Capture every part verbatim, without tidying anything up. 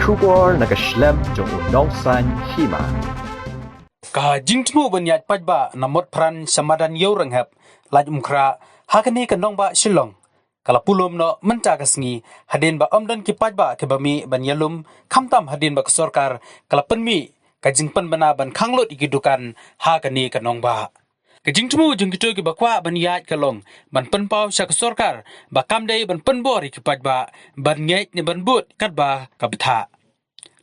Khubor na ka shlem jong u nongsan hima. Ka jingthmu ban ïaid paidbah na Motphran sha madan Ïewrynghep, Laitumkhrah, ha kane ka nongbah Shillong, ka la pulom noh mynta ka sngi, hadien ba ym don ki paidbah kiba mih ban ïalum, khamtam hadien ba ka sorkar ka la pynmih ka jingpynbna ban khang lut ïa ki dukan ha kane ka nongbah. Ka jingthmu jong kito kiba kwah ban ïaid ka long ban pynpaw sha ka sorkar ba kam dei ban pynbor ïa ki paidbah ban ngeit ne ban bud katba ka bthah.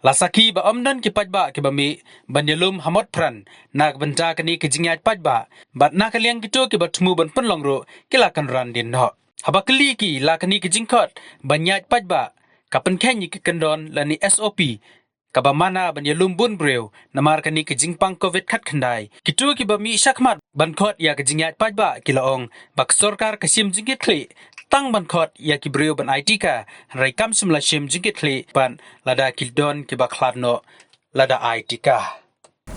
La sakhi ba ym don ki paidbah kiba mih ban ïalum ha Motphran na ka bynta kane ka jingïaid paidbah, bad na ka liang kito kiba thmu ban pynlong ruh ki la kynran dien noh. Haba kylli ki la kane ka jingkhot ban ïaid paidbah ka pynkheiñ ïa ki kyndon lane S O P kaba mana ban ïalum bun briew namar kane ka jingpang Covid khatkhyndai. Kito kiba mih shakhmat ban khot ïa ka jingïaid paidbah ki la ong ba ka sorkar ka shim jingkitkhlieh tang ban khot ïa ki briew ban ai tika, hynrei kam shym la shim jingkitkhlieh pat lada ki don kiba khlad noh lada ai tika.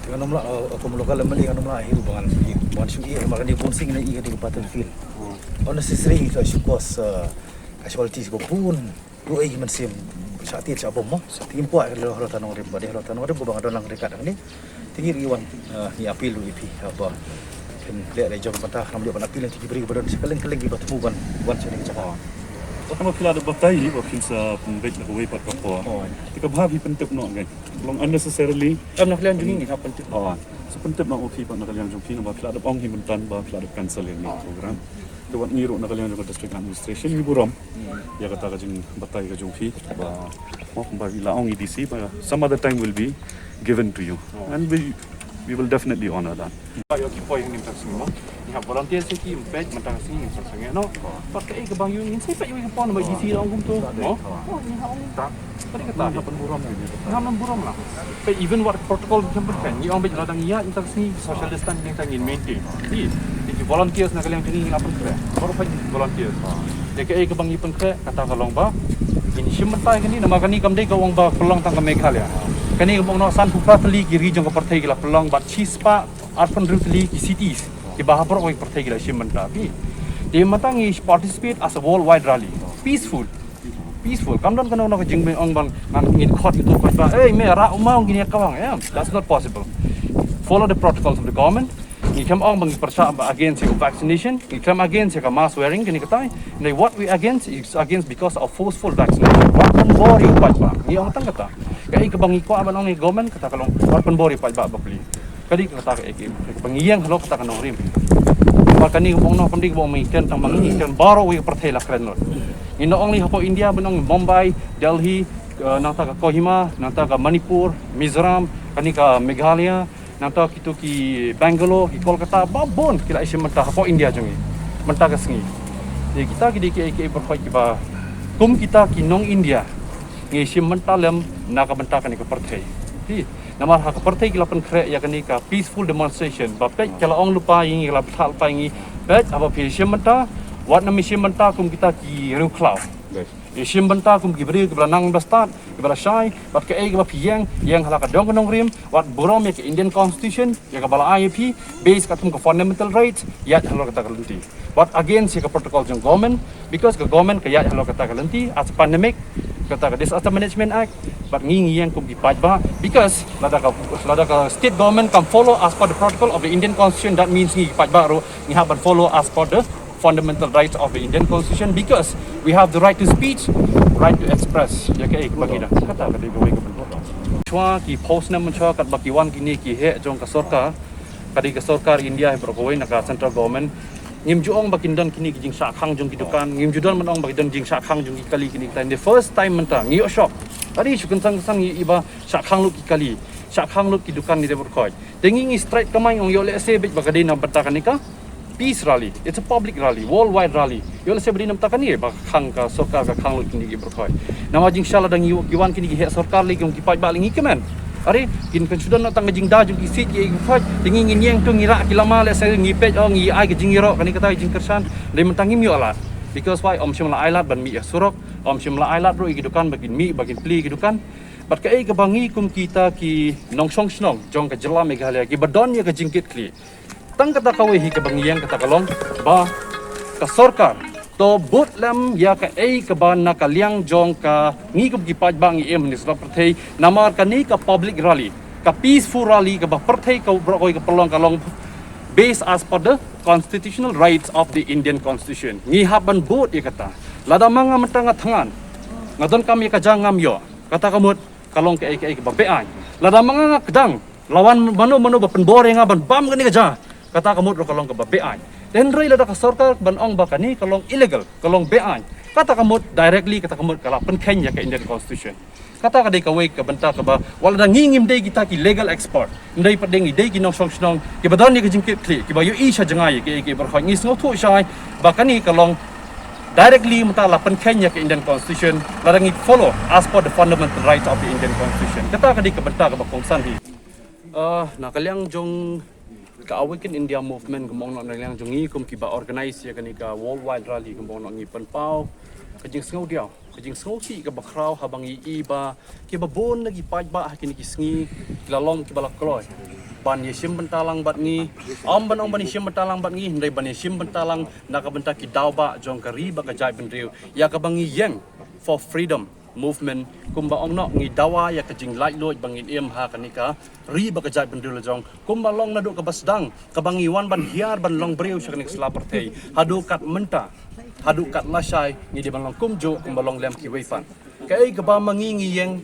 Ngan ym lah, uh, kum local M L A ngan ym lah hi ruh ba ngan shu ïeh, ba ngan shu ïeh, ba ngan ïeh bun sing na ïeh ka dei ka battlefield. Unnecessary to shu cause, uh, casualties ba bun. Ruh ei ki mynsiem shah tied shah bom mo. Te ngim kwah ka dei halor ta nongrim, ba dei halor ta nongrim ba nga don lang record hangne. Te ngi ruh ngi wan, uh, ngi appeal ruh ïa phi, uh, ba phin leh la jong ka bynta, khnang ba ban appeal ïa ki briew ba don sha kylleng kylleng kiba thmu ban wan sha kane ka jaka. Ba kane phi la dep batai ba phin sa pynbeit na kawei pat ka por. Te ka bha phi pyntip noh ngi. Long unnecessarily. Em, na ka liang jong ngi ngi hap pyntip. Oh. So pyntip noh u phi pat na ka liang jong phi, namar phi la dep ong hi mynta ba phi la dep cancel ïa kane ka program. Te wat ngi ruh na ka liang jong ka district administration ngi burom ïa kata ka jingbatai ka jong phi ba, mo, kumba i la ong i D C ba some other time will be given to you. And we, we will definitely honor that. Ba ïoh ki poi ngin tak sing mo. Ngi hap volunteer sa ki, ym peit mynta ka sngi ngin sa sangeh noh. Pat kaei kaba ïoh ngin sa peit ïoh ki poi ba D C la ong kumto mo. Oh, ngi hap ong ta. Ka dei kata ngi hap ban burom. Ngi hap ban burom la. Peit even wat protocol ngi hap ban peit. Ngi ong peit lada ngi ïaid mynta ka sngi social distance ngi tang ngin maintain. Di, di ki volunteers na ka liang jong ngi ngi hap ban peit. Baroh peit ki volunteers. Te kaei kaba ngi pynkhreh kata ka long ba ngin shim bynta ïa kane, namar kane kam dei ka ong ba pynlong tang ka Meghalaya. Kane ka ong noh sanphew phra tylli ki ri jong ka pyrthei ki la pynlong bad shispah arphew hynriew tylli ki cities kiba ha baroh kawei ka pyrthei ki la shim bynta. Phi, te mynta ngi participate as a worldwide rally. Peaceful. Peaceful. Kam don kano kano ka jingong ba ngan, ngin khot ïa uto u paidbah, "Ei, me rah u maw, ngin ïa kawang." Em, that's not possible. Follow the protocols of the government. Ngi khlem ong ba ngi pyrshah ba against ïa u vaccination, ngi khlem against ïa ka mask wearing, kane katai. Hynrei what we against is against because of forceful vaccination. Wat pynbor ïa u paidbah. Ngi ong tang kata. Kaei kaba ngi kwah ban ong ïa government, kata ka long wat pynbor ïa u paidbah ba plie. Ka dei kata kaei kaei ba ngi ïeng halor kata ka nongrim. Ba kane ka ong noh, kam dei ka ong ba ngi kren tang ba ngi, ngi kren baroh kawei ka pyrthei la kren lut. Ngi not only hapoh India, ban ong Mumbai, Delhi, eh, nangta ka Kohima, nangta ka Manipur, Mizoram, kane ka Meghalaya, nangta kito ki Bangalore, ki Kolkata, ba bun ki la ïashim bynta hapoh India jong ngi mynta ka sngi. Te kita ki dei kiei kiei baroh kiba kum kita ki nong India ngi shim bynta lem na ka bynta kane ka pyrthei. Phi, namar ha ka pyrthei ki la pynkhreh ïa kane ka peaceful demonstration, ba peit ka la ong lypa ïa ngi, ka la bthah lypa ïa ngi. Peit, haba phi shim bynta, wat nym shim bynta kum kita ki riewkhlaw. Ïashim bynta kum ki briew kiba la nang ba stad, kiba la shai, bad kaei kaba phi ïeng, ïeng ha la ka dong ka nongrim, wat burom ïa ka Indian Constitution, ïa kaba la ai ïa phi, base katkum ka fundamental rights, ïaid halor kata ka lynti. Wat against ïa ka protocol jong government, because ka government ka ïaid halor kata ka lynti, as a pandemic, kata ka Disaster Management Act, bad ngi ngi ïeng kum ki paidbah, because lada ka, lada ka state government kam follow as per the protocol of the Indian Constitution, that means ngi ki paidbah ruh ngi hap ban follow as per the fundamental rights of the Indian Constitution, because we have the right to speech, right to express. Ïa kaei kaba ngi dang kata ka dei kawei ka bynta. Shuwa ki phew snem mynshuwa katba ki wan kine ki heh jong ka sorkar, ka dei ka sorkar India hi baroh kawei na ka central government. Ngim ju ong ba kin don kine ki jingshah khang jong ki dukan, ngim ju don ban ong ba kin don jingshah khang jong ki kali kine kita. In the first time mynta ngi ïoh shock. Ka dei shu kynsan kynsan ngi ïohi ba shah khang lut ki kali, shah khang lut ki dukan, ngi dei baroh khoit. Te ngi ngi strike ka main ong ïoh lehse beit ba ka dei na bynta kane ka peace rally. It's a public rally, worldwide rally. Ïoh lehse ba dei na bynta kane ba khang ka sorkar ka khang lut kine ki baroh khoit. Namar jingshisha lada ngi ïoh ki wan kine ki heh sorkar lei ki paidbah lei ngi kmen. Are kin kan shu don noh tang ka jingda jong ki siej ki baroh khoit. Te ngi ngin ïeng tu ngi rah ki lama lehse ngi peit ong ngi ai ka jingïaroh kane kata ka jingkyrshan. Dei mynta ngim ïoh lad. Because why? Ym shym la ai lad ban mih ïa surok, ym shym la ai lad ruh ïa ki dukan ba kin mih ba kin plie ïa ki dukan. Bad kaei kaba ngi kum kita ki nongshong shnong jong ka jylla Meghalaya kiba don ïa ka jingkitkhlieh, tang kata kawei hi kaba ngi ïeng kata ka long ba ka sorkar To bud lem ïa kaei kaba na ka liang jong ka ngi kum ki paidbah ngi im ha sla pyrthei, namar kane ka public rally, ka peaceful rally kaba pyrthei ka bro koi ka pyrlong ka long based as per the constitutional rights of the Indian Constitution. Ngi hap ban bud ïa kata. Lada ma nga mynta nga thngan, nga donkam ïa ka jaka ngam ïoh, kata ka mut ka long kaei kaei kaba beaiñ. Lada ma nga nga kdang, la wan mano mano ba pynbor ïa nga ban bam kane ka jaka, kata ka mut ruh ka long kaba beaiñ. Hynrei lada ka sorkar ban ong ba kane ka long illegal, ka long beaiñ, kata ka mut directly, kata ka mut ka la pynkheiñ ïa ka Indian Constitution. Kata ka dei kawei ka bynta kaba wat lada ngi ngim dei kita ki legal expert, hynrei pat dei ngi dei ki nongshong shnong kiba don ïa ka jingkitkhlieh, kiba ïohi sha jngai ïa ki, ki baroh, ngi sngewthuh shai ba kane ka long directly mynta la pynkheiñ ïa ka Indian Constitution lada ngi follow as per the fundamental rights of the Indian Constitution. Kata ka dei ka bynta kaba kongsan hi. Ah, na ka liang jong ka Awaken India Movement, kumba ong noh, na ka liang jong ngi kum kiba organize ïa kane ka worldwide rally, kumba ong noh, ngi pynpaw ka jingsngewdiaw, ka jingsngewsih kaba khraw haba ngi i ba kiba bun na ki paidbah ha kine ki sngi ki la long kiba la kloi ban ïashim bynta lang bad ngi. Ym ban ong ban ïashim bynta lang bad ngi, hynrei ban ïashim bynta lang na ka bynta ki daw bah jong ka ri bad ka jaitbynriew, ïa kaba ngi ïeng for freedom movement. Kumba ong noh, ngi dawa ïa ka jinglaitluid ba ngin im ha kane ka ri bad ka jaitbynriew la jong, kumba long naduh kaba sdang, kaba ngi wan ban hiar ban long briew sha kane ka sla pyrthei, haduh kat mynta, haduh kat lashai ngi dei ban long kumjuh kumba long lem kiwei pat. Kaei kaba ma ngi ngi ïeng,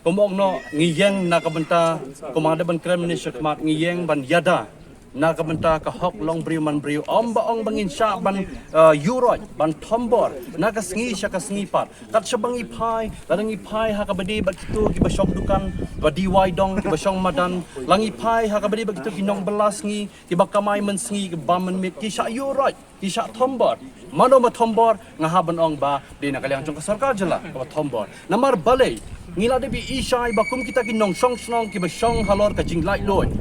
kumba ong noh, ngi ïeng na ka bynta, kumba nga dei ban kren mynne shakhmat, ngi ïeng ban ïada na ka bynta ka hok long briew man briew. Ym ba ong ba ngin shah ban, eh, ïuh roit, ban thombor na ka sngi sha ka sngi pat. Kat shaba ngi phai, lada ngi phai ha kaba dei bad kito kiba shong dukan, ba D Y dong, kiba shong madan, la ngi phai ha kaba dei bad kito ki nongbylla sngi, kiba kamai mynsngi, kiba mynmiet, ki shah ïuh roit, ki shah thombor. Mano ma thombor? Nga hap ban ong ba dei na ka liang jong ka sorkar jylla kaba thombor. Namar balei? Ngi la dep ïohi shai ba kum kita ki nongshong shnong kiba shong halor ka jinglaitluid,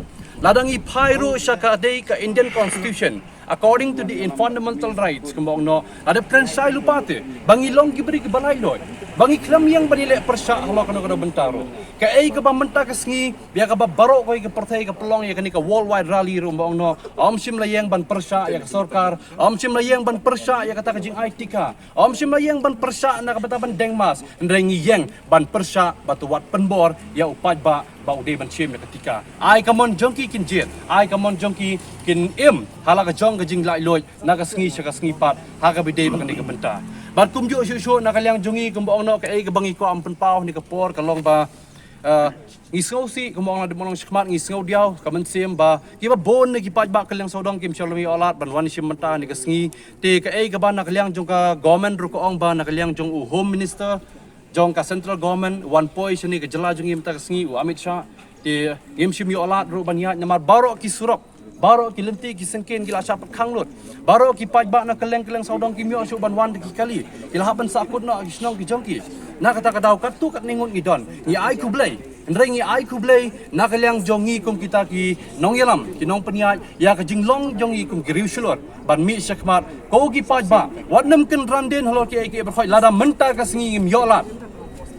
lada ngi phai ruh sha ka dei ka Indian Constitution, according to the fundamental rights, kumba ong noh, la dep kren shai lypa te ba ngi long ki briew kiba laitluid, ba ngi khlem ïeng ban ïaleh pyrshah halor kano kano bynta ruh. Kaei kaba mynta ka sngi, ïa kaba baroh kawei ka pyrthei ka pynlong ïa kane ka worldwide rally ruh, kumba ong noh, ym shym la ïeng ban pyrshah ïa ka sorkar, ym shym la ïeng ban pyrshah ïa kata ka jingai tika, ym shym la ïeng ban pyrshah na ka bynta ban deng mask, hynrei ngi ïeng ban pyrshah ba to wat pynbor ïa u paidbah ba u dei ban shim ïa ka tika. Ai ka mon jong ki kin jied, ai ka mon jong ki kin im ha la ka jong ka jinglaitluid na ka sngi sha ka sngi pat ha kaba dei bad kane ka bynta. Bad kumjuh shuh shuh na ka liang jong ngi, kumba ong noh, kaei kaba ngi kwah ban pynpaw ha kane ka por ka long ba, eh, ngi sngewsih, kumba ong la dep ong shakhmat, ngi sngewdiaw ka mynsiem ba kiba bun na ki paidbah ka liang sawdong kim shym la ïoh lad ban wan shim bynta ha kane ka sngi. Te kaei kaba na ka liang jong ka government ruh ka ong ba na ka liang jong u Home Minister jong ka Central Government wan poi shane ka jylla jong ngi mynta ka sngi, u Amit Shah, te ngim shym ïoh lad ruh ban ïaid namar baroh ki surok, baroh ki lynti ki syngkien ki la shah pat khang lut. Baroh ki paidbah na kylleng kylleng sawdong kim ïoh shuh ban wan da ki kali, ki la hap ban sahkut noh ki shnong ki jong ki. Na kata ka daw katto katne ngut ngi don, ngi ai khublei. Hynrei ngi ai khublei na ka liang jong ngi kum kita ki nongïalam, ki nongpynïaid ïa ka jinglong jong ngi kum ki riewshlur ban mih shakhmat. Ko ki paidbah, wat nym kynran dien halor kiei kiei baroh, lada mynta ka sngi ngim ïoh lad.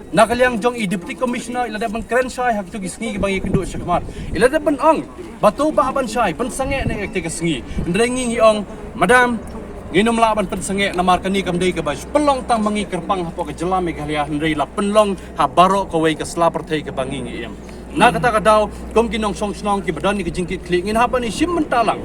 Na ka liang jong i Deputy Commissioner i la dep ban kren shai ha kito ki sngi kiba ngi kynduh shakhmat, i la dep ban ong ba to bah ban shai pynsangeh na kata ka sngi. Hynrei ngi ngi ong, Madam, ngin ym lah ban pynsangeh namar kane kam dei kaba pynlong tang ma ngi kyrpang hapoh ka jylla Meghalaya, hynrei la pynlong ha baroh kawei ka sla pyrthei kaba ngi ngi im. Na kata ka daw, kum ki nongshong shnong kiba don ïa ka jingkitkhlieh, ngin hap ban ïashim bynta lang.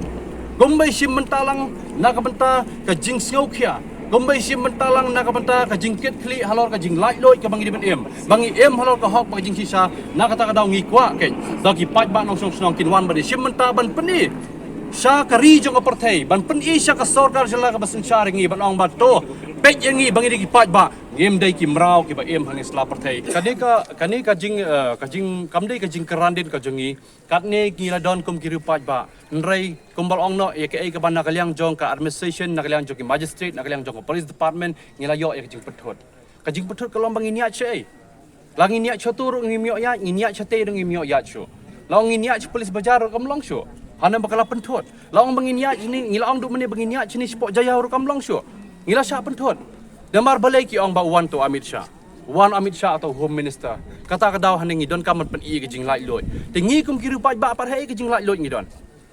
Kumba ïashim bynta lang na ka bynta ka jingsngewkhia, kumba ïashim bynta lang na ka bynta ka jingkitkhlieh halor ka jinglaitluid kaba ngi dei ban im, ba ngi im halor ka hok bad ka jingshisha. Na kata ka daw ngi kwah keiñ ba ki paidbah nongshong shnong kin wan ban ïashim bynta ban pyni sha ka ri jong ka pyrthei, ban pyni sha ka sorkar jylla kaba synshar ïa ngi, ban ong ba to peit ïa ngi ba ngi dei ki paidbah, ngim dei ki mraw kiba im ha kane ka sla pyrthei. Kane ka, kane ka jing, eh, ka jing, kam dei ka jingkynran dien ka jong ngi. Katne ngi la don kum ki riew paidbah, hynrei kumba la ong noh, ïa kaei kaba na ka liang jong ka administration, na ka liang jong ki magistrate, na ka liang jong ka police department, ngi la ïoh ïa ka jingpynthut. Ka jingpynthut ka long ba ngin ïaid shaei? La ngin ïaid shato ruh ngim ïoh ïaid, ngin ïaid shatei ruh ngim ïoh ïaid shuh. La ong ngin ïaid sha police bazaar ruh kam long shuh. Hana ba ka la pynthut. La ong ba ngin ïaid shane, ngi la ong duh mynne ba ngin ïaid shane shapoh Jaïaw ruh kam long shuh. Ngi la shah pynthut. Namar balei ki ong ba u wan uto u Amit Shah? U wan u Amit Shah uto u Home Minister. Kata ka daw hangne ngi donkam ban pyni ka jinglaitluid. Te ngi kum ki riew paidbah pat haei ka jinglaitluid ngi don?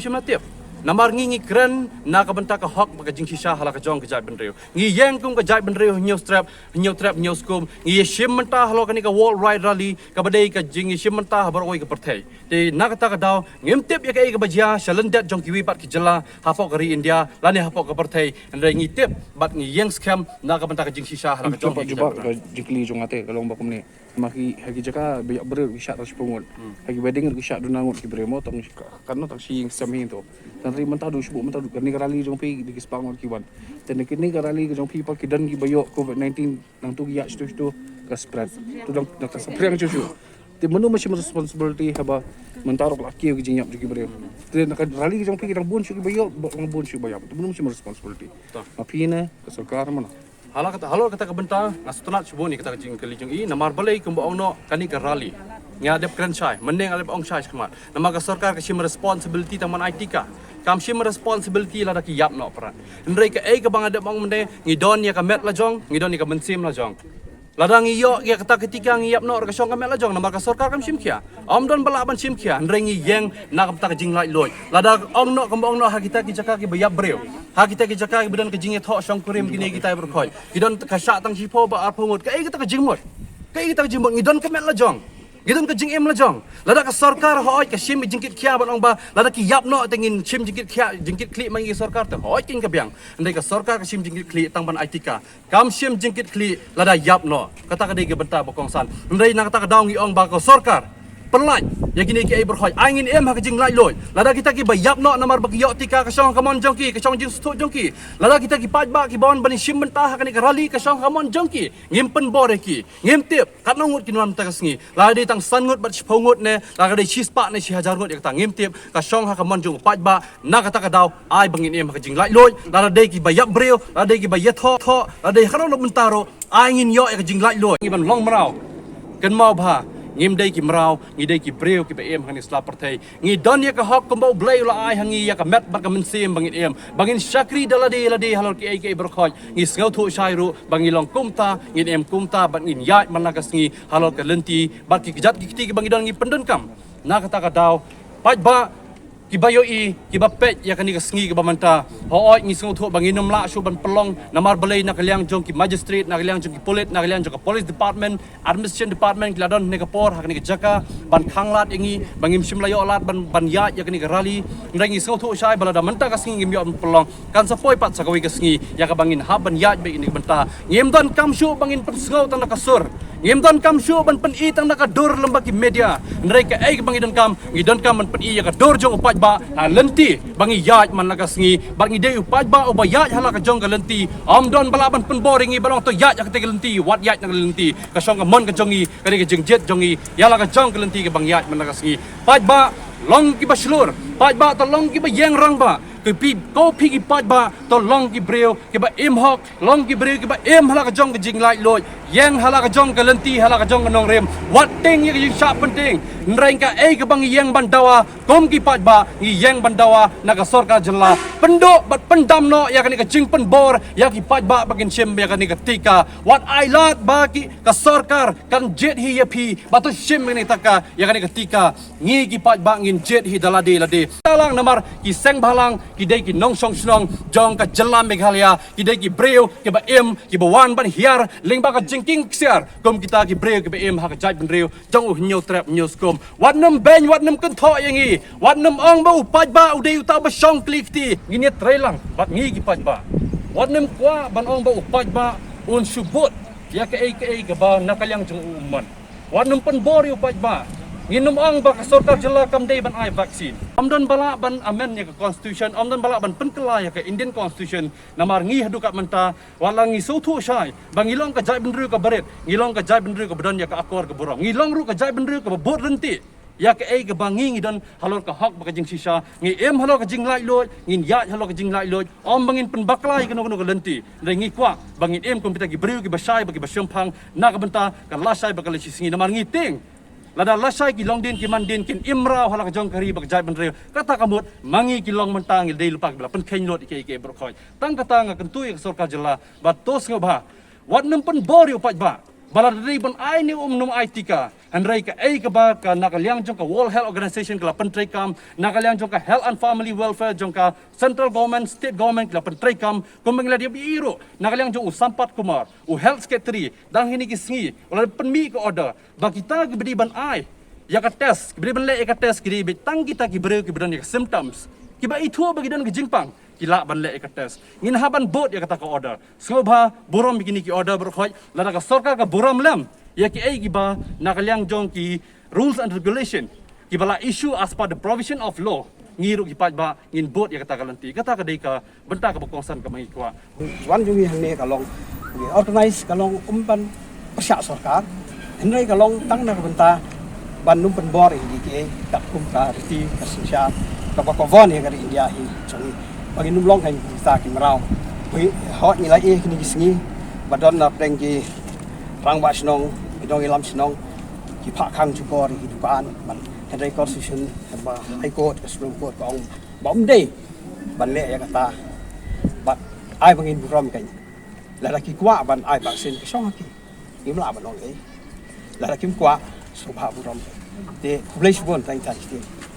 shym la tip. Namar ngi ngi kren na ka bynta ka hok bad ka jingshisha ha la ka jong ka jaitbynriew. Ngi ïeng kum ka jaitbynriew hynñiew strap, hynñiew trep, hynñiew skum. Ngi ïa shim bynta halor kane ka World Ride Rally kaba dei ka jingïashim bynta ha baroh kawei ka pyrthei. Te na kata ka daw ngim tip ïa kaei kaba jia sha lyndet jong kiwei pat ki jylla hapoh ka ri India lane hapoh ka pyrthei. Hynrei ngi tip bad ngi ïeng skhem na ka bynta ka jingshisha ha la ka jong ka jaitbynriew. Jubab ka jingkylli jong nga te ka long ba kumne. Ma ki ha ki jaka ba ïap briew ki shah tang shiphew ngut. Ha ki wedding ki shah duna ngut ki briew mo tang ka no tang shi ïing sem hi to. Tang ri mynta du shibuk mynta du kane ka rally jong phi di ki spah ngut ki wan. Te ne kane ka rally jong phi pat ki don ki ba ïoh covid nineteen nangtu ki ïaid shatu shatu ka spread. Tu dang dang ka saphriang shu shu. Te mano ma shim responsibility haba mynta ruh la kiew ki jingïap jong ki briew. Te na ka rally jong phi ki dang bun shu ki ba ïoh ba dang bun shu ba ïap. Te mano ma shim responsibility. Ma phi ne ka sorkar mano. Halor kata, halor kata ka bynta nga sngewtynnat shibun ïa kata ka jingkylli jong i namar balei kumba ong noh kane ka rally. Nga dep kren shai, mynne nga dep ong shai shakhmat. Namar ka sorkar ka shim responsibility tang ban ai tika. Kam shim responsibility lada ki ïap noh parat. Hynrei kaei kaba nga dep ong mynne ngi don ïa ka met la jong, ngi don ïa ka mynsiem la jong. Lada ngi ïoh ïa kata ka tika ngi ïap noh ruh ka shong ka met la jong namar ka sorkar kam shim khia. Ym don ba lah ban shim khia, hynrei ngi ïeng na ka bynta ka jinglaitluid. Lada ong noh kumba ong noh ha kita ki jaka kiba ïap briew. Ha kita ki jaka kiba don ka jingïathoh shongkurim kine kitai baroh khoit. Ki don ka shah tang shiphew ba arphew ngut. Kaei kata ka jingmut? Kaei kata ka jingmut? Ngi don ka met la jong. Ngi don ka jingim la jong. Lada ka sorkar hooid ka shim jingkit khia ban ong ba lada ki ïap noh te ngin shim jingkit khia, jingkit khlieh ma ngi sorkar te hooid kin ka biang. Hynrei ka sorkar ka shim jingkit khlieh tang ban ai tika. Kam shim jingkit khlieh lada ïap noh. Kata ka dei ka bynta ba kongsan. Hynrei na kata ka daw ngi ong ba ka sorkar pynlait ïa kine kiei baroh khoit. Ai ngin im ha ka jinglaitluid. Lada kita kiba ïap noh namar ba ki ïoh tika ka shong ka mon jong ki, ka shong jingsngewthuh jong ki. Lada kita ki paidbah kiba wan ban shim bynta ha kane ka rally ka shong ka mon jong ki. Ngim pynbor ïa ki. Ngim tip katno ngut kin wan mynta ka sngi. Lada dei tang san ngut bad shiphew ngut ne, lada dei shispah ne shihajar ngut ïa kata ngim tip. Ka shong ha ka mon jong u paidbah. Na kata ka daw ai ba ngin im ha ka jinglaitluid. Lada dei kiba ïap briew, lada dei kiba ïathoh thoh, lada dei ha kano kano bynta ruh ai ngin ïoh ïa ka jinglaitluid. Ngi ban long mraw. Kynmaw bha, ngim dei ki mraw, ngi dei ki briew kiba im ha kane ka sla pyrthei. Ngi don ïa ka hok kumba U Blei u la ai ha ngi ïa ka met bad ka mynsiem ba ngin im. Ba ngin shakri da lade lade halor kiei kiei baroh khoit. Ngi sngewthuh shai ruh ba ngi long kumta, ngin im kumta bad ngin ïaid man la ka sngi halor ka lynti bad ki kjat ki kti kiba ngi don ngi pyndonkam. Na kata ka daw paidbah kiba ïohi kiba peit ïa kane ka sngi kaba mynta. Hooid ngi sngewthuh ba ngin ym lah shuh ban pynlong namar balei na ka liang jong ki magistrate, na ka liang jong ki pulit, na ka liang jong ka police department, administration department ki la don ha kane ka por ha kane ka jaka ban khanglad ïa ngi ba ngim shym la ïoh lad ban ban ïaid ïa kane ka rally. Hynrei ngi sngewthuh shai ba lada mynta ka sngi ngim ïoh ban pynlong kan sa poi pat sa kawei ka sngi ïa kaba ngin hap ban ïaid beit ïa kane ka bynta. Ngim donkam shuh ba ngin pynsngew tang da ka sur. Ngim donkam shuh ban pyni tang da ka dur lem bad ki media. Hynrei kaei kaba ngi donkam, ngi donkam ban pyni ïa ka dur jong u paidbah ha lynti ba ngi ïaid man la ka sngi. Bad ngi dei u paidbah uba ïaid ha la ka jong ka lynti. Ym don ba lah ban pynbor ïa ngi ba long to ïaid ha kata ka lynti, wat ïaid na ka lynti. Ka shong ka mon ka jong ngi, ka dei ka jingjied jong ngi ïa la ka jong ka lynti kaba ngi ïaid man la ka sngi. Paidbah long kiba shlur, paidbah to long kiba ïeng rangbah. Ki phi, ko phi ki paidbah to long ki briew kiba im hok, long ki briew kiba im ha la ka jong ka jinglaitluid. Ïeng ha la ka jong ka lynti, ha la ka jong ka nongrim. Wat tieng ïa ka jingshah pyntieng. Hynrei kaei kaba ngi ïeng ban dawa kum ki paidbah, ngi ïeng ban dawa na ka sorkar jylla, pynduh bad pyndam noh ïa kane ka jingpynbor ïa ki paidbah ba kin shim ïa kane ka tika. Wat ai lad ba ki, ka sorkar kan jied hi ïa phi ba to shim ïa kane ka tika, ïa kane ka tika. Ngi ki paidbah ngin jied hi da lade lade. Talang namar ki seng bhalang ki dei ki nongshong shnong jong ka jylla Meghalaya, ki dei ki briew kiba im, kiba wan ban hiar lyngba ka jingkieng ksiar kum kita ki briew kiba im ha ka jaitbynriew jong u Hynñiewtrep Hynñiewskum. Wat nym beiñ, wat nym kynthoh ïa ngi, wat nym ong ba u paidbah u dei uta ba shong kli kti. Ngin ïatreilang bad ngi ki paidbah. Wat nym kwah ban ong ba u paidbah un shu bud ïa kaei kaei kaba na ka liang jong u ummat. Wat nym pynbor ïa u paidbah. Ngin nym ong ba ka sorkar jylla kam dei ban ai vaccine. Ym don ba lah ban amend ïa ka constitution, ym don ba lah ban pynkylla ïa ka Indian Constitution. Namar ngi haduh katne mynta, wat la ngi sngewthuh shai ba ngi long ka jaitbynriew kaba rit, ngi long ka jaitbynriew kaba don ïa ka akor ka burom, ngi long ruh ka jaitbynriew kaba bud lynti ïa kaei kaba ngi ngi don halor ka hok bad ka jingshisha. Ngi im halor ka jinglaitluid, ngin ïaid halor ka jinglaitluid. Ym ba ngin pynbakla ïa kano kano ka lynti. Hynrei ngi kwah ba ngin im kum kita ki briew kiba shai bad kiba shemphang na ka bynta ka lashai bad ka lashisngi. Namar ngi tieng, lada lashai ki longdien ki mandien kin im mraw ha la ka jong ka ri bad ka jaitbynriew, kata ka mut ma ngi ki long mynta ngi dei lypa kiba la pynkheiñ lut ïa kiei kiei baroh khoit. Tang kata nga kyntu ïa ka sorkar jylla ba to sngewbha, wat nym pynbor ïa u paidbah ba lada dei ban ai ne ym nym ai tika. Hynrei kaei kaba ka na ka liang jong ka World Health Organization ka la pyntreikam, na ka liang jong ka Health and Family Welfare jong ka central government, state government ki la pyntreikam, kumba ngi la dep ïohi ruh na ka liang jong u Sampath Kumar, u health secretary, dang ha kine ki sngi u la pynmih ka order ba kita kiba dei ban ai ïa ka test, kiba dei ban leh ïa ka test ki dei beit tang kita ki briew kiba don ïa ka symptoms, kiba ithuh ba ki don ka jingpang, ki lah ban leh ïa ka test. Ngin hap ban bud ïa kata ka order. Sngewbha burom ïa kine ki order baroh khoit. Lada ka sorkar ka burom lem ïa kiei kiba na ka liang jong ki rules and regulation kiba la issue as per the provision of law, ngi ruh ki paidbah ngin bud ïa kata ka lynti. Kata ka dei ka bynta kaba kongsan kaba ngi kwah. Wan jong ngi hangne ka long, ngi organize ka long ym ban pyrshah sorkar, hynrei ka long tang na ka bynta ban nym pynbor ïa kiei kiei katkum ka riti ka synshar kaba ka von ïa ka ri India hi jong ngi. Ba ngin nym long kan kita ki mraw. Hoi, hot ngi la ïa kine ki sngi ba don na pdeng ki rangbah shnong, ki nongïalam shnong, ki phah khang jukor ïa ki dukan, ban hynrei constitution ba High Court, ka Supreme Court ka ong ba ym dei ban leh ïa kata. Bad ai ba ngin burom kan. Lada ki kwah ban ai vaccine ki shong ha ki. Ngim lah ban ong ei. Lada kim kwah, sngewbha burom. Te khublei shibun, tang tang shibun.